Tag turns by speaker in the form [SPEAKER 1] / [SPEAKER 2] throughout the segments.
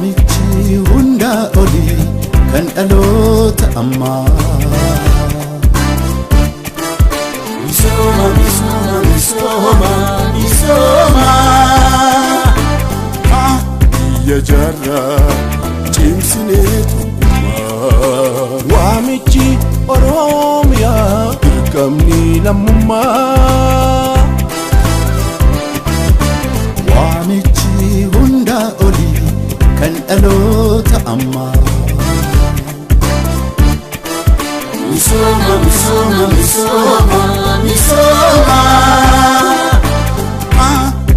[SPEAKER 1] Waamichi hundaa olii kan dhaloota ammaa.
[SPEAKER 2] Misooma, misooma, misooma, misooma.
[SPEAKER 1] Biyya jaarraa cimsinee tokkummaa.
[SPEAKER 3] Waamichi Oromiyaa dirqamni lammummaa.
[SPEAKER 1] Waamichi hundaa olii kan dhaloota ammaa.
[SPEAKER 2] Misooma, misooma, misooma, misooma.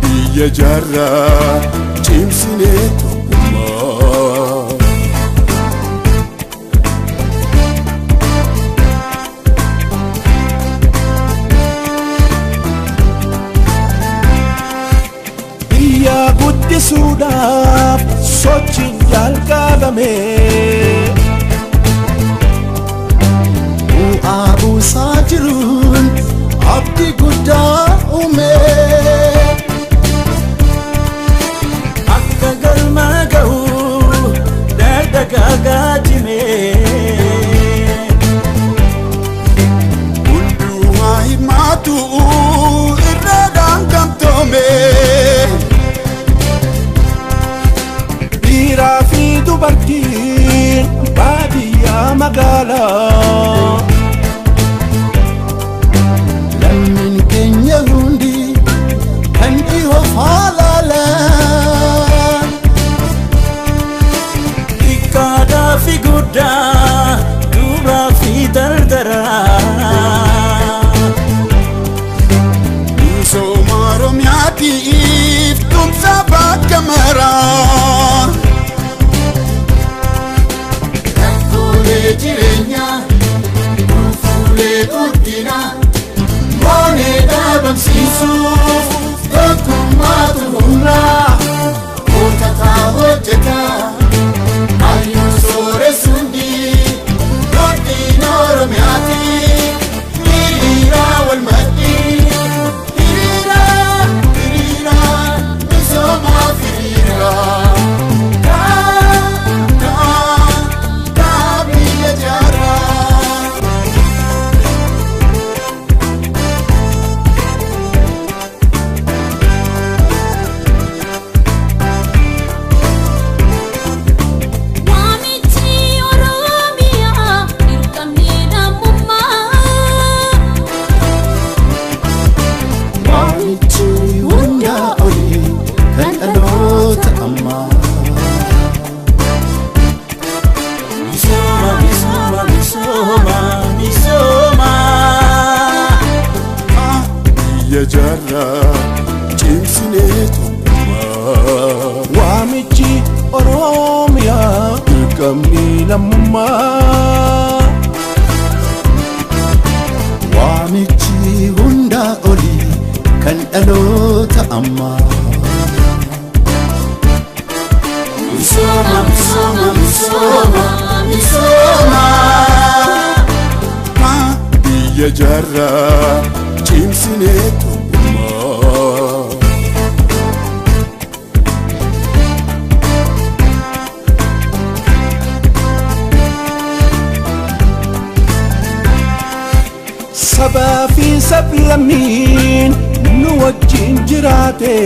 [SPEAKER 1] Biyya jaarraa cimsinee tokkummaa.
[SPEAKER 3] Biyya guddisuudhaaf sochiin jalqabame.
[SPEAKER 1] Bu'aa buusaa jiruun abdii guddaa uume.
[SPEAKER 2] Akka galma ga'u dardagaagaa jime.
[SPEAKER 1] Hundumaa himaatu irraadhaan gamtoome.
[SPEAKER 3] Dhiiraa fi dubartiin baadiyyaa magaalaa.
[SPEAKER 1] Lammiin keenya hundi kan dhihoo faalaala.
[SPEAKER 2] Xiqqaadhaa fi guddaa, duuraa fi dardaraa.
[SPEAKER 1] Misooma Oromiyaatiif tumsa bakka maraa.
[SPEAKER 2] Rakkoolee jireenyaa, fuulee guddinaa, moonee dhabamsiisuuf tokkummaatu humnaa. Kootataa hojjetaa, hayyuu sooressuundi, guddina Oromiyaati, hiriiraa wal maddii.
[SPEAKER 1] Hiriira, hiriira, misoomaaf hiriira. Kaa, kaa, kaa biyya jaaraa.
[SPEAKER 4] Waamichi Oromiyaa dirqamni lammummaa.
[SPEAKER 1] Waamichi hundaa olii kan dhaloota ammaa.
[SPEAKER 2] Misooma, misooma, misooma, misooma.
[SPEAKER 1] Biyya jaarraa cimsinee tokkummaa.
[SPEAKER 3] Waamichi Oromiyaa dirqamni lammummaa.
[SPEAKER 1] Waamichi hundaa olii kan dhaloota ammaa.
[SPEAKER 2] Misooma, misooma, misooma, misooma.
[SPEAKER 1] Biyya jaarraa cimsinee tokkummaa.
[SPEAKER 3] Sabaa fi sablammiin nu wajjin jiraate.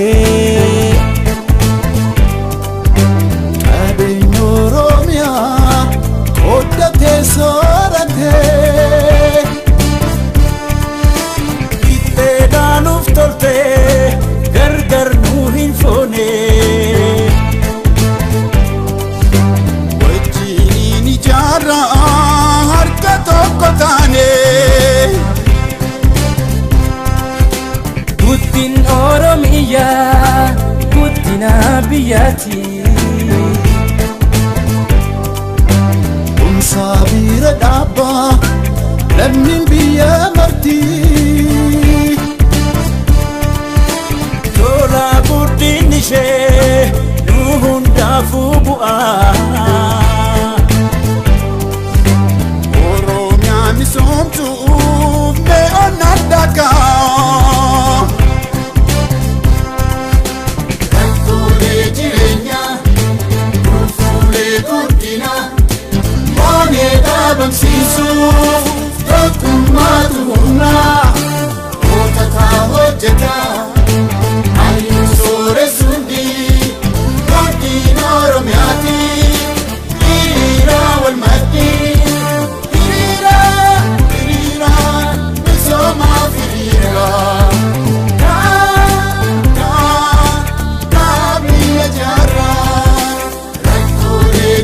[SPEAKER 1] Qabeenya Oromiyaa qooddatee sooratee.
[SPEAKER 2] Qixxeedhaan nuuf toltee gargar nu hin foone.
[SPEAKER 1] Wajjiniin ijaarraa harka tokko taane.
[SPEAKER 5] Guddin Oromiyaa guddina biyyaati.
[SPEAKER 1] Kumsaa bira dhaabbaa lammiin biyya marti.
[SPEAKER 2] Tola guddinni ishee nu hundaafuu bu'aa.
[SPEAKER 1] Oromiyaa misoomtuuf mee onnaan dhagaa.
[SPEAKER 2] Rakkoolee jireenyaa.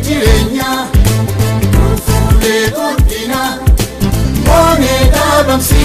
[SPEAKER 1] jireenyaa, fuulee guddinaa, moonee dhaabamsi.